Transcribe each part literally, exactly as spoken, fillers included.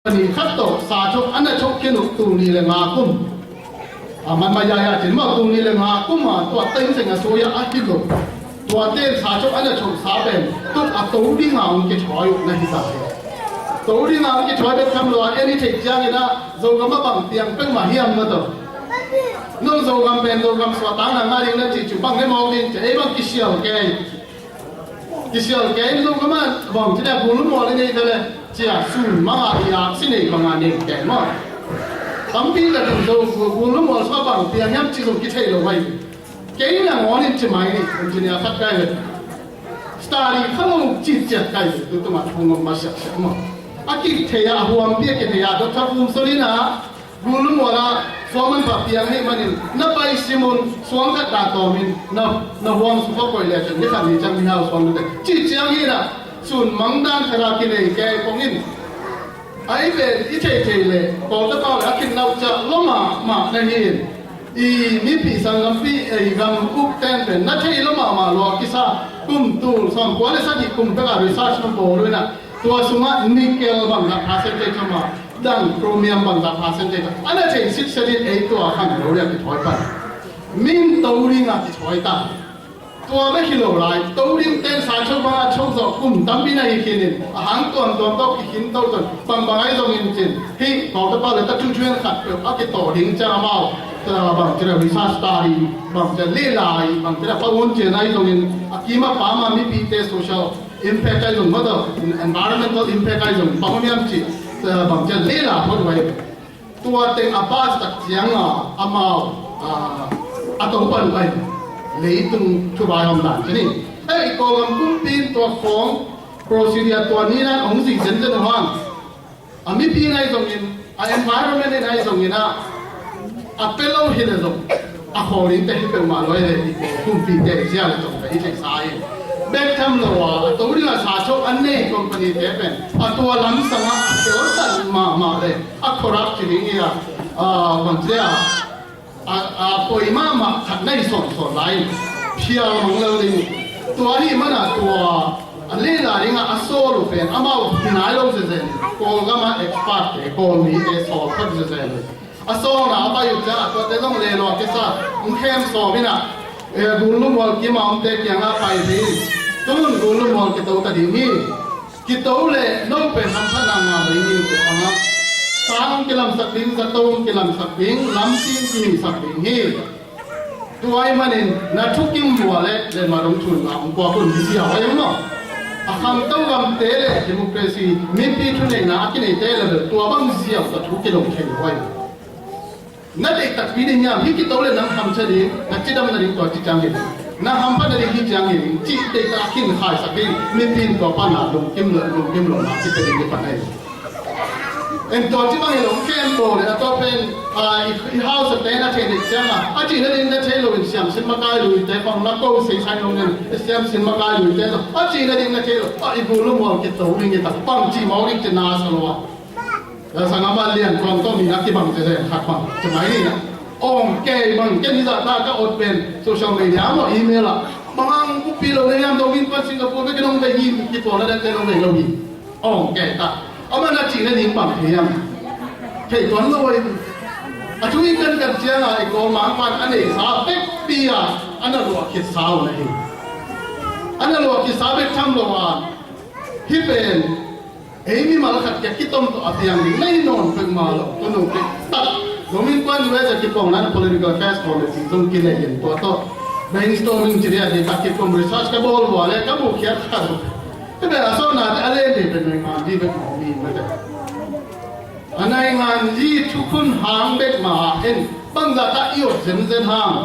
Pahnih khat tawh sa chok a na chok khin uh tul nih le nga kum. A man mah yaya cin mah tul nih le nga kum a tua teng seng a suai a hi lo. Tua ten sa chok a na chok sa pen tuk a to ding a hong kithawi uh na hi ta hi. To ding a hong kithawi bek tham lo a en i theih ciangin ah Zogam a bang piang pek mah hiam na tawh. Nong Zogam pen Zogam suahtakna ngah ding na cih cu bang ne mawk ding ci ei bang kisial kei. Kisial kei in Zogam ah bang ci deh gul mual i nei ta le cia sun mang a i aksi nei bang a nei kei maw. Tampi ka tun zo gul mual suah bang piang hiam ci zong kithei lo mai. Kei na ngawn in ci mai ni in ci nia khat kai le. Study kha lo ci ciat kai le tu tu ma thu ngom ma siak siak maw. A kithei a huampi a kithei a Doctor Kum Solina Gul mual ah suang man pah piang ahih manin na pai sim un suang khat dah tawm in na, na huang sung a koih leh cun ni khat ni ciang mihau suang dute. Cih ciang hi inah sun mang dan khat ah kinei kei pong in. A i pen i theih theih leh Kawlta pau leh a khin lo ciah lua mahmah na hi in. I mipi sanggampi ei gam uk ten pen na theih lua mahmah lua kisa kum tul sawm kua le sagih kum pek ah research na bawl uh inah tua sungah nickel bangzah percentage a mah dang chromium bangzah percentage a na thei sitset in ei tua khan lo riak i thawi pan. Min to ding a i thawi ta. Tua bek hi lo lai, to ding ten sa chok bang a chok zawh kum tampi na hi khin in a hang tuamtuam tawh kikhin to ton bangbang ahi zongin cin hih Kawlta pau le tatu thuan khat peuh a kitawh ding ciang amau bangci le research study bangci le lehlai bangci le pau hun cian ahi zongin a kim a pam a mipite social impact ahi zong maw tawh environmental impact ahi zong bang om hiam cih bangci le lehla phot uh ahi. Tua teng a pass tak cianga amau a to pan uh ahi. Leitung thuvai om dan ci ni. Hei Kawlgam kumpi in tua khawng procedure tua ni nan hong zing zenzen uh hang. A mipi in ahi zongin a environment in ahi zongin ah a pia lo hi le zong a khawl in te hi peuhmah lo hi le hi kumpite zia le zong te hi theihsa in. Bek tham lo a a to ding a sa chok an nei company te pen a tua lam sangah a kheltan mahmah le a corrupt ci ding hi a bangcia a, a poi mahmah khat na hi sawnsawn lai in phial mang lo ding. Tua ahi mana tua a lehla dingah a sawl uh pen amau hi nai lo zezen. Kawlgam a expert te Kawlmite sawl phot zezen uh. A sawlna a pai uh ciangah tuate zong lehlua kisa hong khem sawm inah gul lumual kim a omte kiangah pai ding. Tun gul lumual kito ta ding hi. Kito le no pen hamphatna ngam rei ngilte panga sang kilamsak ding, zato kilamsak ding, lamsing kihihsak ding hi. Tua ahih manin na thukim lua le lenma dong thunna hong kuak un hi sia vai maw? A khangto gamte le democracy mipi thuneihna a kineite le bel tua bang ziau ta thu kilong thei vai. Na deih takpi ding hiam? Hih kito le nang hamcia ding, na cidam nading tua ci ciang hi ding, na hamphat nading hi ciang hi ding cih deihtak a khin khaisak ding mipi in tua pana lungkim lo lungkim lo na ci pe ding hi pan ahi. En tua ci bang hi lo kem bawl le a tua pen i hausa te na thei ding ciang a a ci nading na thei lo in siamsin makai lui te pang na ko sei sai lo nen siamsin makai lui te a ci nading na thei lo a i gul lumual kito ding hi ta pang ci mau ding ci na sa lo a. Sangam a lian kuang tawh mi na kibang te zen khat bang cemai ni na awng kei bang ken hi zahta ka ot pen social media maw email ah bang ang kupi lo le hiam dong in pan Singapore bek nong ve hi kipawl na dang te nong ve lo hi. Awng kei ta ama na cih na ning bang thei hiam? Thei tuan lo ai. A thu i kan kan ciang a i kawl mang pan a nei sa bek pi a a na luah khit sa uh na hi. A na luah khit sa bek tham lo a hi pen Ei mimal khat kia kitom tawh a piang ding nei nawn pek mah lo tunu pek tak. Zomi kuan U S a kipawng nan political affairs committee zong kinei in tua tawh brainstorming ci dia ding tak kikom research ka bawl hua le ka muh khiat khat. Ka bel a sawtna te a len ding pen nai ngan ding bek mah mi mate. A nai ngan ding thukhun hang bek mah en bangzah tak i ot zenzen hang.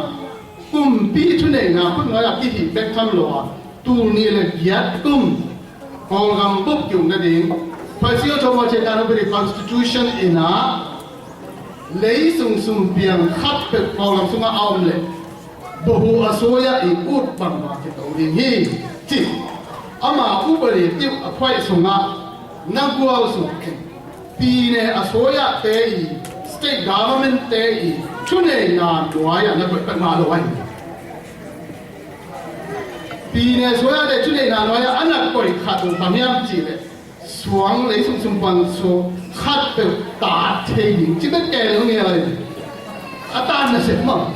Kumpi thuneihna khut nuai a kihih bek tham lo a tul nih le giat kum Kawlgam bup kiuk nading Khuaising a thawmawh ciah kan upadi constitution inah lei sungsum piang khat peuh Kawlgam sungah a om leh bahu a suai ah i ut bangmah kito ding hi. Ci ama upadi kiuk a khuaih sungah na gual sung Pine a suai ah te i state government te i thuneihna nuai ah na koih pek mah lo ahi. Pine a suai ah te thuneihna nuai ah a na koih khat uh bang hiam cih leh suang lei sungsum pan suak Khat peuh tat thei ding ci bek kei lo ngial. A tat nasep mah.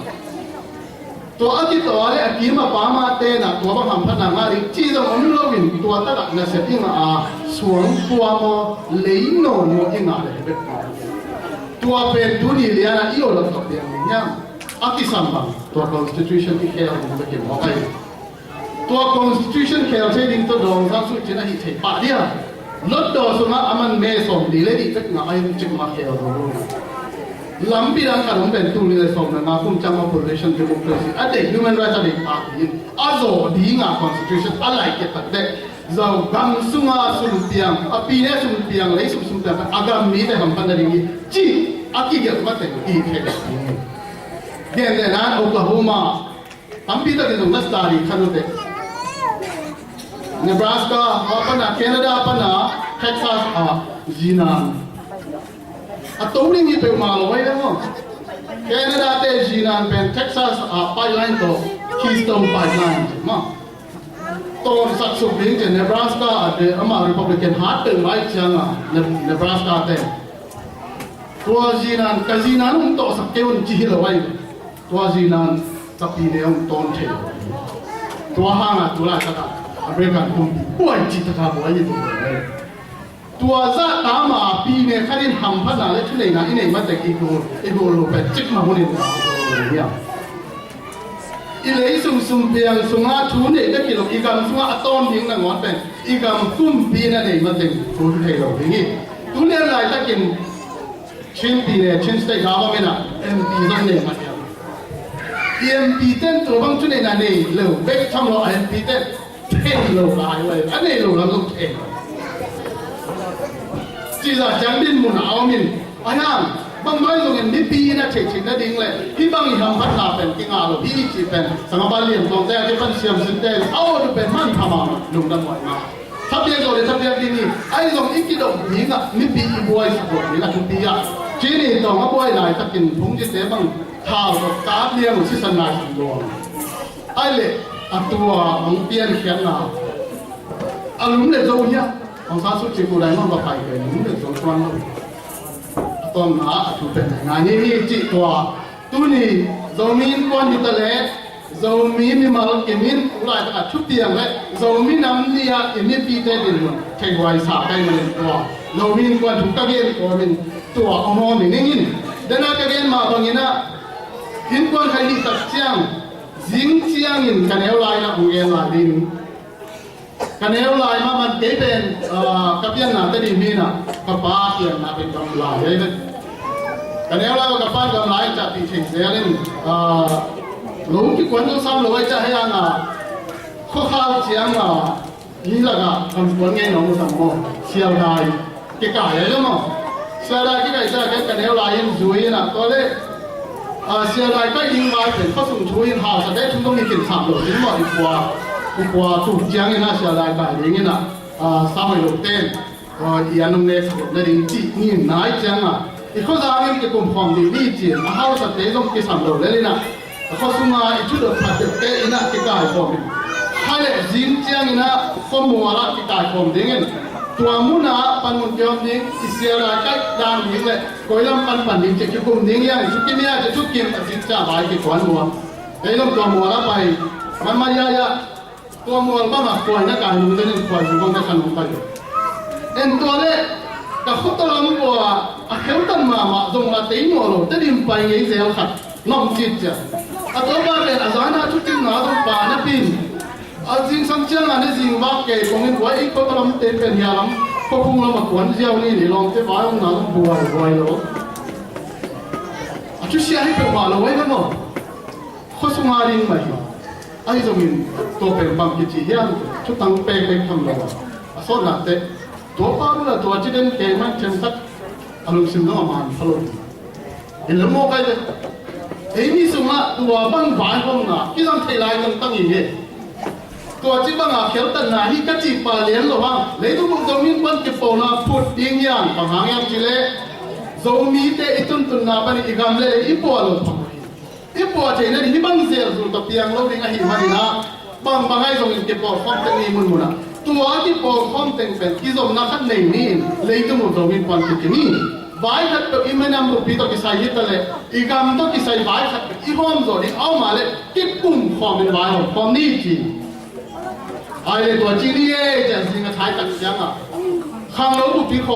Tua a kitaw le a kim a pam a tenah tua bang hamphatna ngah ding ci zong om loin tua takah nasep i ngah a, suang tua maw, lei nawn maw i ngah le bek. Tua pen tuni lianah i awlok tawh piang ding hiam? A kisam bang tua constitution i khel ding bek hi mawk ahi. Tua constitution khel thei ding tawh Daw Aung San Suu Kyi in a hih thei pah dia. Lotdaw sungah a man May sawmli le nih pek ngah a, in cik mah khel zo lo. Lampi dang khat om pen tul nih le sawm le nga kum ciang opposition democracy a deih, human rights a deih party in a zawh dingah constitution a laih khit takteh Zogam sunga sumpiang, a pine sumpiang, lei sum sumpiang a gam mite hamphat nading hi ci a kigelh mah teng i thei lo ding hi. Gentehna-in Oklahoma, tampi takin zong na study kha nuteh. Nebraska a pana, Canada a pana, Texas a zinan a to ding hi peuhmah lo ahi ve maw. Canada te zinan pen Texas a pipeline tawh, Keystone Pipeline mah. Tawmsak suk ding ci Nebraska a te, ama Republican hat peuhmah ahih ciangin Ne-, Nebraska te. Tua zinan, ka zinan hong tawhsak kei un ci hi lo ahi ve. Tua zinan ka pine hong tawn thei lo. Tua hangah tu laitakah American kumpi buai cih takah buai hi tung lo. Tua zah tama pine khat in hamphatna le thuneihna i neih mah teng i gul, i gul lo pen cik mah hunin hiam? I lei sum sumpiang sungah thu neih bek hi lo, i gam sungah a tawm ding nangawn pen i gam kumpi in a neih mah teng thu thei lo ding hi. Tu lian laitakin Chin pine, Chin State Government ah M P zong nei mah hiam? I M P ten tua bang thuneihna nei lo bek tham lo, a M P ten thei lo lai lai, a nei lo lam zong thei. Cihzah ciang dinmun a om in, a hiang, bangmah zongin mipi in a theih theih nading le hih bang i hamphatna pen kingah lo hi cih pen Sangapa Lian Tawngte a kipan siamsinte le a awtu pen manpha mahmah, lungdam huai mah. Thapiak zo le thapiak ding hi, ahi zong i kidop dingah mipi i buaisak lo ding a thupi ah. Cini tawng a buai laitakin phungcite bang thau tawh kap liang uh sisan nai sang luang. Ai leh a tua hong piankhiatna a lum le zo hiam? Aung San Suu Kyi ku dai mah va pai kei lum le zo tuan lo. A tawmna a thu pen ngai ni hi cih tua. Tuni Zomi innkuan hi ta leh Zomi mimal kim in tu laitakah thupiang le Zomi nam ni-ah i mipite dinmun theihuai sa kai manin tua Zomi innkuan thu ka gen kawmin tua hong hawm hi ning in. Dena ka gen mah bangin ah innkuan khat hih tak ciang zing ciangin ka neu lai-in ah hong gen lai ding. Ka neu lai mahmah kei pen, ah, ka pianna Tedim hi-in ah ka pa pianna pen gamlai ahi ve. Ka neu lai ka pa gamlai ciah pi thei zel in, ah, lo kikuan zo sam lo ahi ciah hei hang a khuakhal ciang a mi lakah gamkuan ngei nuam uh sam maw, sialdai kikai ahi lo maw? Sialdai kikai ciah ken ka neu lai in zui in ah tua leh, ah, sialdai kai ding vai pen khuasung thu in hausate thu zong hi kinsam lo ding maw? I kua, i kua tuk ciangin ah sialdai kai dingin ah, ah, sa hoih lo ten, ah, i an hong neksak loh nading cih ni nai ciangah i khuazang in kikum khawm ding ni ci-in a hausate zong kisam lo lel in ah a khuasunga i thudot phat peuhte in ah kikaikhawm in, kha le zing ciangin ah khuamual ah kikaikhawm dingin tua munah panmun kihawm ding, i sialdai kai dan ding le koi lam panpan ding ci kikum ding hiang i thukim hiang ci thukim a zing ciang vai kikuan mual. Ei zong tua mual ah pai manmah hiahiah. Tua mual bangah khuai na kai nung tenin khuai zu bang te khan hong pai lo. En tua leh ka khuataw lam ua a kheutan mahmah zong a tei nuam lo, Tedim pai ngei zel khat na hong cit ciah. A tua pa pen a zana thucingna zong pa na pin. A zingsang ciangah na zingvak kei kongin ua ei khuataw lam te pen hia lam khuaphung lam a kuan ziau ni ni lawmte vai hong na zong buaibuai lo. A thusia hi peuhmah lo ei na maw? Khuasunga ding mah hi. Ahi zongin tua pen bang kici hiam? Thutang pekpek tham lo a, a sawtna teh tua pa nula tua ci den kei man themsak a lungsim dong a man pha lo. Hi lo maw kai le? Eimi sungah tua bang vaihawmna kizang thei lai tangtang i hi. Tua ci banga kheltatna hi ka cih pa lian lo hang, leitung buk Zomi innkuan kipawlna phut ding hiam? Bang hang hiam cih leh Zomite i tuntunna panin i gam le lei i puah lo phamawh hi. I puah theih nading hih bang zelzul tawh piang lo ding ahih manin ah, bangbang ahi zongin kipawlkhawm teh ni munmun ah Tua a kipawl khawm teng pen kizopna khat nei ni in, leitung uh zo in puan kik ni. Vai khat peuh i minam bupi tawh kisai hi ta leh, i gam tawh kisai vai khat peuh i hawm zaw ding a om a leh kipum khawm in vai hawm khawm ni ci. Ai le tua ci ni e, cian zing a thai tak ciangah khanglo bupi khawm